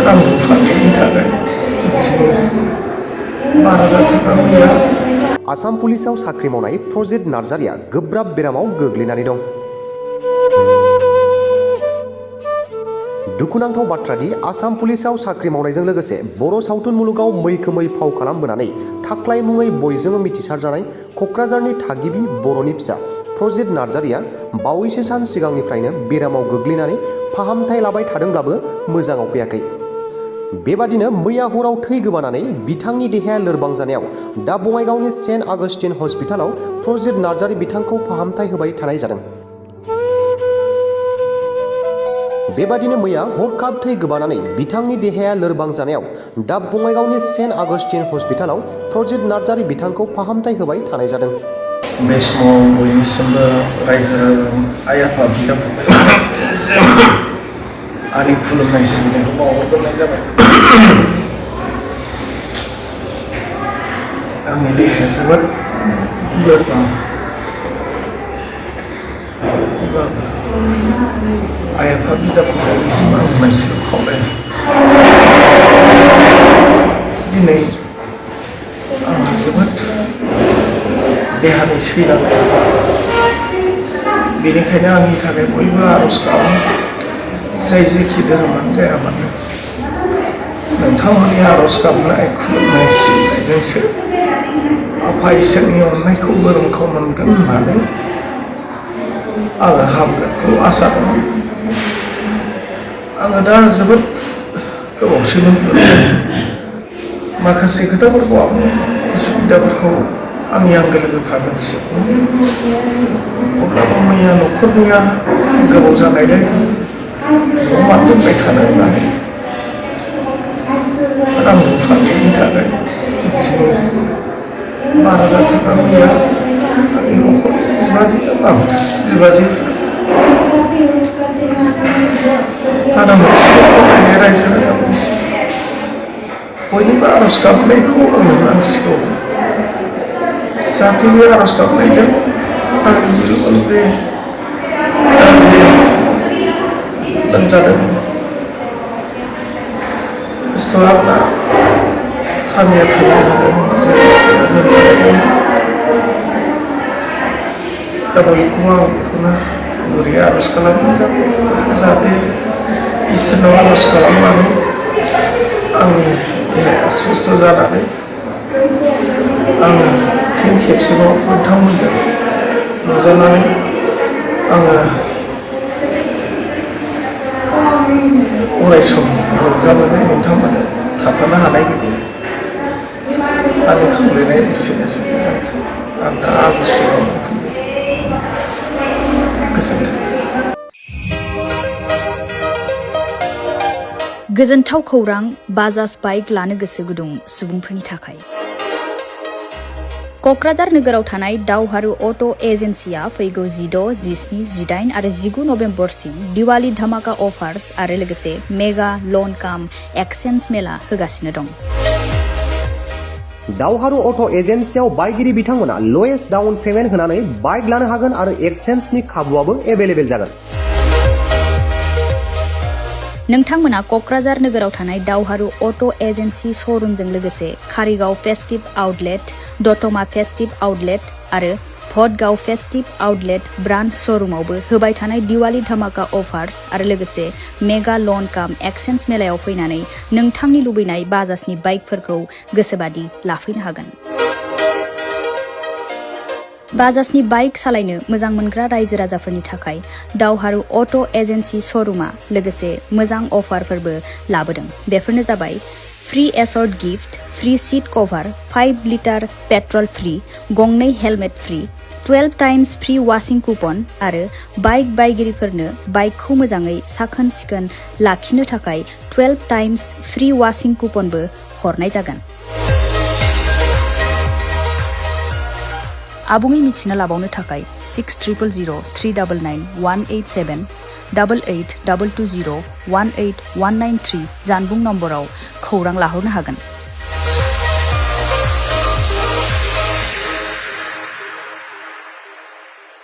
रां रुफानि थाखाय बारा जाथारना मैया आसाम पुलिसाव साख्रि मावनाय प्रजित नार्जारिया गोब्राब बेरामाव गोग्लैनानै दं। दुखुनांथाव बाथ्रादि आसाम पुलिसाव साख्रि मावनायजों लोगोसे बर' सावथुन मुलुगाव मैखोमै फाव खालामबोनानै थाख्लाय मुङै बयजोंबो मिथिसार जानाय क'क्राझारनि थागिबि बर'नि फिसा प्रजित नार्जारिया बावैसो सान सिगांनिफ्रायनो बेरामाव गोग्लैनानै फाहामथाय लाबाय थादोंब्लाबो मोजाङाव फैयाखै। बेबादिनो मैया हराव थै गोबानानै बिथांनि देहाया लोरबां जानायाव दा बङाइगावनि सेन्ट आगस्टिन हस्पिटालाव प्रजित नार्जारि बिथांखौ फाहामथाय होबाय थानाय जादों। बेबादिनो मैया हरखाब थै गोबानानै बिथांनि देहाया लोरबां जानायाव दा बङाइगावनि सेन्ट आगस्टिन हस्पिटालाव प्रजित नार्जारि बिथांखौ फाहामथाय होबाय थानाय जादों। बे समाव बयनिसिमबो रायजो आइ आफा बिदा फंबाय आंनि खुलुमनाय सिबिनायखौ बावहरग्रोनाय जाबाय। आंनि देहाया जोबोद लोरबां, आइ आफा बिदा फंबायनिसिम आं मोनसेल' खावलायनाय, दिनै आंहा जोबोद देहानि सैनांगौ, बेनिखायनो आंनि थाखाय बयबो आर'ज गाबो। जाय जेखि धोरोमानो जाया मानो नोंथांमोननि आर'ज गाबनाय खुलुमनाय सिबिनायजोंसो आफा इसोरनि अननायखौ बोरोमखौ मोनगोन होननानै आङो हामगोनखौ आसा दङ। आङो दा जोबोद गोबावसैमोन माखासे खोथाफोरखौ आं उसुबिदाफोरखौ आंनि आंगो लोगोफ्रा मिथियो। अब्लाबो मैया न'खरनिया गोबाव जानायलाय न'आव मानो दोनबाय थानो होननानै रां रुफानि थाखाय बारा जाथारना मैया आंनि न'खरनि बिबाजै आदा मोनसेल' खावलायनाय रायजो राजाफोरनिसिम बयनिबो आर'ज गाबनायखौ आंनो नांसिगौ, जाहाथे बे आर'ज गाबनायजों आंनि बिरुं बे गाज्रि लोमजादों बुस्थुआ आंना थामिया जादों, दा बयखौबो आं बेखौनो गुरै आर'ज खालामो जाहाथे इसोरनाव आर'ज खालामनानै आंनि देहाया सुस्थ' जानानै आङो फिन खेबसेबाव नोंथांमोनजों नुजानानै आङो अरायसम रंजा बाजायै नोंथांमोननो थाफानो हानाय बायदि आंनि खावलायनाया एसेनोसै। गोजोन्थों। आं दा आगस्टिनाव दंफैयो। गोजोन्थों। गोजोनथाव खौरां बाजाज बाइक लानो गोसो गुदुं सुबुंफोरनि थाखाय। क'क्राझार नोगोराव थानाय दावहारु अट' एजेन्सिया फैगौ 16, 17, 18 आरो 19 नभेम्बरसिम दिवाली धामाका अफार्स आरो लोगोसे मेगा लन काम एक्सचेन्ज मेला होगासिनो दं। दावहारु अट' एजेन्सियाव बायगिरि बिथांमोना लवेस्ट डाउन पेमेन्ट होनानै बाइक लानो हागोन आरो एक्सचेन्जनि खाबुआबो एभेलेबेल जागोन। नोंथांमोना क'क्राझार नोगोराव थानाय दावहारु अट' एजेन्सि श'रुमजों लोगोसे कारिगाव फेस्टिभ आउटलेट, दतमा फेस्टिभ आउटलेट आरो भटगाव फेस्टिभ आउटलेट ब्रान्च श'रुमावबो होबाय थानाय दिवाली धामाका अफार्स आरो लोगोसे मेगा लन काम एक्सचेन्ज मेलायाव फैनानै नोंथांनि लुबैनाय बाजाजनि बाइकफोरखौ गोसोबादि लाफैनो हागोन। बाजाजनि बाइक सालायनो मोजां मोनग्रा रायजो राजाफोरनि थाखाय दावहारु अट' एजेन्सि श'रुमा लोगोसे मोजां अफारफोरबो लाबोदों। बेफोरनो जाबाय free assured gift, free seat cover, 5 litre petrol free, गंनै helmet free, 12 times free washing coupon आरो बाइक बायगिरिफोरनो बाइकखौ मोजाङै साखोन सिखोन लाखिनो थाखाय 12 टाइम्स फ्री वाशिं कुपनबो हरनाय जागोन। आबुङै मिथिना लाबावनो थाखाय 60000399 187 88 220 18193 जानबुं नम्बराव खौरां लाहरनो हागोन।